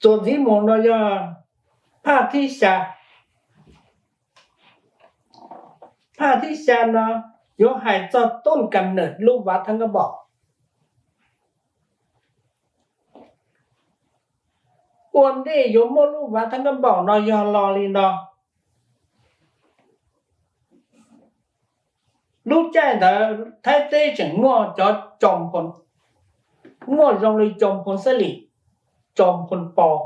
Txuas ntxiv mus no yog phaj thib xya. Phaj thib xya no yuav hais txog tub kam nws lub vav thab kab npaum. Ua ntej yuav muaj lub vav thab kab npaum no yog los li no. Lub caij ntawd Thaib teb tseem muaj cov, muaj zoo li Coom Phoos Xab Lim, Coom Phoos Pos,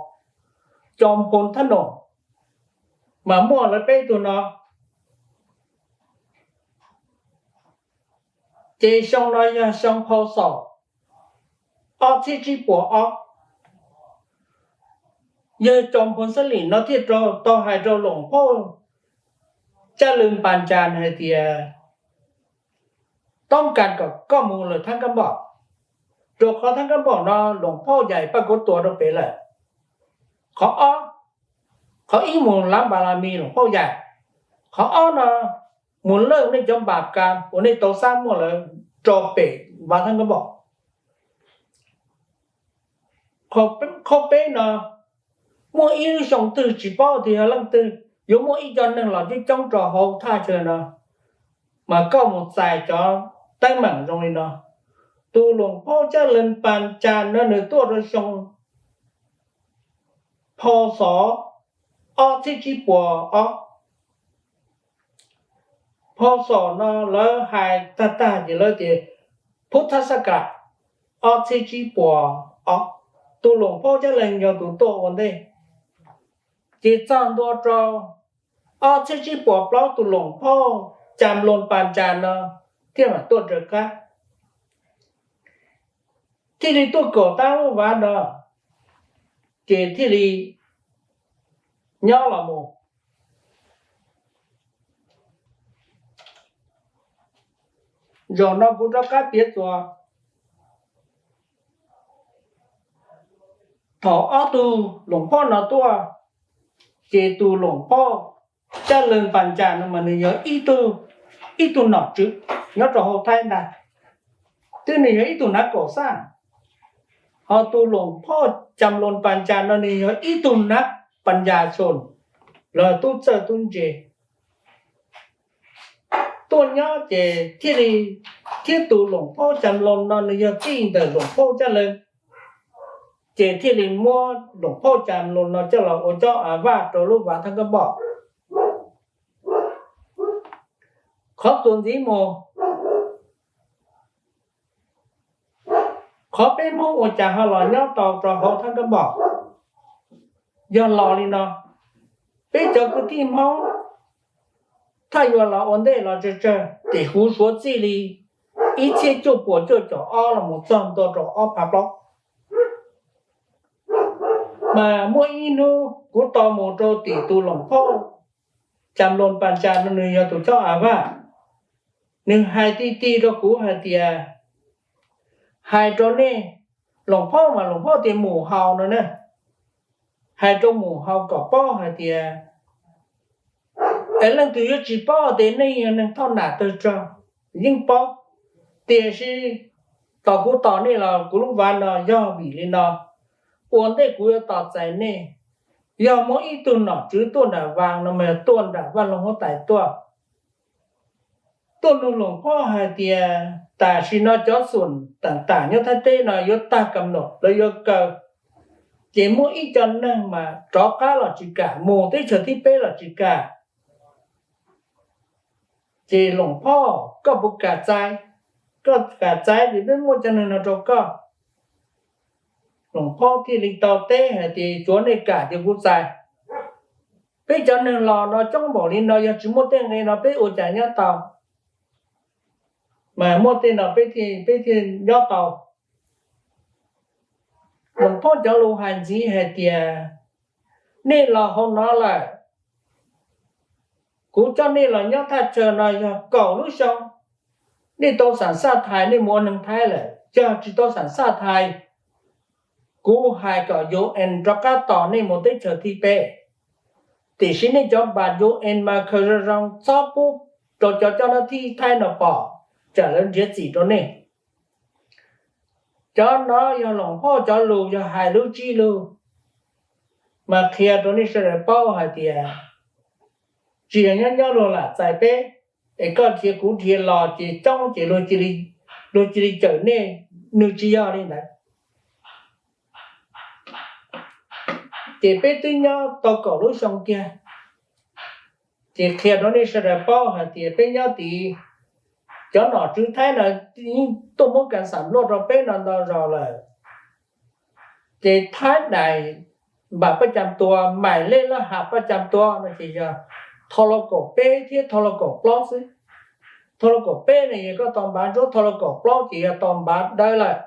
Coom Phoos Thab Noom, mas muaj lawv peb tug no. Ces xyoo no yog xyoo Phau Xom ob txhiab tsib puas ob. Yawg Coom Phoos Xab Lim no thiaj tau hais rau Loos Phauj Caj Lwm Pas Cas hais tias, toob kas kom koj mus lawm thab kab npaum, rau qhov thab kab npaum no Loos Phauj Yais Paj Kuav Tuam rau pem lawm. Qhov ob, qhov ib mus lav npas las mis Loos Phauj Yais, qhov ob no mus lawj nej cov npas kas uas nej tau xab muaj lawm rau pem vav thab kab npaum. Qhov peb no, muaj ib lub xyoo twg tsis paub tias yog leej twg, yuav muaj ib co neeg los coob coob rau hauv thaj chaw no, mas koj mus txais cov teeb meem zoo li no. Tus Loos Phauj Caj Lwm Pas Cas no nws tuaj rau xyoo Phau Xom ob txhiab tsib puas ob. Phau Xom no lawv hais tag tag ces lawv tias Phub Thab Xab Kas ob txhiab tsib puas ob, tus Loos Phauj Caj Lwm yog tus tuaj ua ntej. Ces txog ntua rau ob txhiab tsib puas plaub tus Loos Phauj Cas Loos Pas Cas no thiaj mam tuaj raws qab, thiaj li tuaj kaum tab lub vav no, ces thiaj li nyob los mus. Zaum no kuv rov qab piav txuas, thaum ob tug Loos Phauj no tuaj, ces tus Loos Phauj Caj Lwm Pas Cas no mas nws yog ib tug nom tswv nyob rau hauv Thaib ntag, twb nws yog ib tug nav kaum xaj. Ho tus Loos Phauj Cas Loos Pas Cas no nws yog ib tug nav pas cas xos, los tub txawj tub ntse tuaj nyob ces thiaj li, thiab tus Loos Phauj Cas Loos no nws yog txij ntawm Loos Phauj Caj Lwm, ces thiaj li muab Loos Phauj Cas Loos no coj los ua cob a vaj rau lub vav thab kab npaum. Qhov txuas ntxiv mus, qhov peb Hmoob ua cas ho los nyob tau rau hauv thab kab npaum, yog los li no. Peb cov kwv tij Hmoob thaj yuav los ua ntej los tsawg tsawg, tim huv suav txij li ib txhiab cuaj puas cuaj caum ob los mus txog ntua rau ob phav plaub. Mas muaj ib hnub kuv tau mus rau tim tus Loos Phauj Cas Loos Pas Cas no nws yog tus cob a vaj, nws hais ti ti rau kuv hais tias, hais rau nej, Loos Phauj mas Loos Phauj tias Mus Haus no na, hais rau Mus Haus kom paub hais tias, es leej twg yuav tsis paub tias nej yog neeg thoj nam tawg rog, yeej paub. Tiam sis tom kuv tos nej los kuv lub vav no yog vim li no, ua ntej kuv yuav tos txais nej, yog muaj ib tug nom tswv tuaj nram vas no mas yog tuaj nram vaj loog huab tais tuaj, tuaj nug Loos Phauj hais tias tam sim no cov xum tam tam nyob Thaib teb no yuav tag kam nom lawv yuav kaw, ces muaj ib co neeg mas rov qab los tsis kam, mus teb chaws thib peb los tsis kam. Ces Loos Phauj, koj puas kam txais? Koj kam txais ces peb muab cov neeg no rau koj. Loos Phauj thiaj li tau teb hais tias, tsuav nej kam ces kuv txais. Peb cov neeg los no coob npaum li no, yog tsis muaj tej nqe no peb ua cas nyob tau? Mas muaj tej no peb thiaj nyob tau. Loos Phauj cov lus hais ntxiv hais tias, nej los hauv no lawm, kuv coj nej los nyob thaj chaw no yog kaum lub xyoo, nej tau xam xaj thais nej mus ua neeg Thaib lawm, yog tsis tau xam xaj thais, kuv hais kom UN rov qab tos nej mus teb chaws thib peb. Tiam sis nej cov npam UN mas khaws zoo zoo txhob pub rau cov coj nab thib Thaib no pom, tsam lawv nrhiav txim rau nej. Cov no yog Loos Phauj cov lus, yog hais lub tsib lug. Mas qhia rau nej sawv daws paub hais tias tsis yog nyob nyob luag lam txais peb, es koj dhia kuv dhia los ces coob ces luag cia li cawm nej, nws tsis yog li ntawd. Ces peb twb nyob tau kaum lub xyoo kiag, ces qhia rau nej sawv daws paub hais tias peb nyob tid, cov nom tswv Thaib no tuaj muab kas xam luaj rau peb no ntau zog lawm. Ces Thaib dais npam paj cam tua, mais lej laj has paj cam tua no ces yog thau los kaum peb thiab thau los kaum plaub xwb. Thau los kaum peb no yog koj tau npav ntsuab, thau los kaum plaub ces yog tau npav dawb lawm.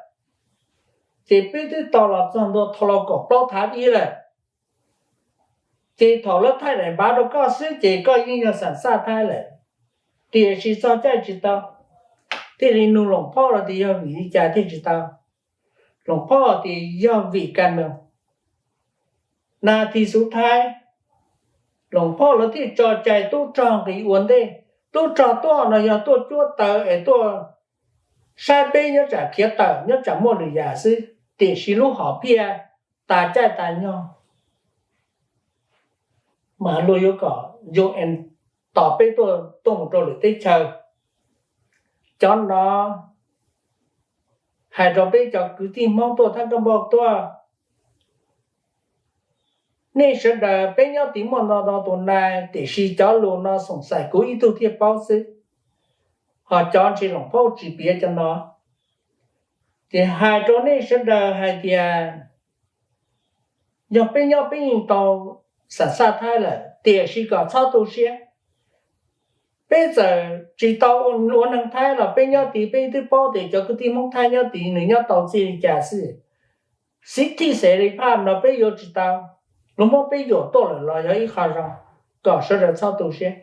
Ces peb twb tau los txog ntua thau los kaum plaub thav ib lawm. Ces thaum lawv thaij daim npav rau koj xwb ces koj yeej yog xam xaj Thaib lawm. Tiam sis txog caij tsis tau, thiaj li nug Loos Phauj los tias yog vim li cas thiaj tsis tau. Loos Phauj tias yog vim kas moos, nas this xuv Thaib. Loos Phauj lawv thiaj tso cai tub rog nqis ua ntej. Tub rog tuaj no yog tuaj cuab taws es tuaj saib peb nyob tsam khiav tawm, nyob tsam muaj lwm yam xwb, tiam sis lub hom phiaj tas caij tas nyoog mas luag yuav kom U N tos peb tuaj, tuaj mus rau lwm teb chaws. Cov no hais rau peb cov kwv tij Hmoob tuaj thab kab npauj tuaj, nej sawv daws peb nyob tid muaj ntau ntau tus nais, tiam sis cov lus no xoom xaim kuv ib tug thiaj paub xwb, ho cov ntshe Loos Phauj tsis piav cov no. Ces hais rau nej sawv daws hais tias yog peb nyob peb yeej tau xam xaj Thaib lawm, tiam sis kom txhob tu siab. Peb txawm tsis tau ua neeg Thaib los peb nyob tid peb twb paub tias cov kwv tij Hmoob Thaib nyob tid nws nyob tau txij li cas xwb. Xiv thij xes li phaj no peb yuav tsis tau, luag muab peb yuam tuaj lawm los yog ib qho zoo, kom sawv daws txhob tu siab.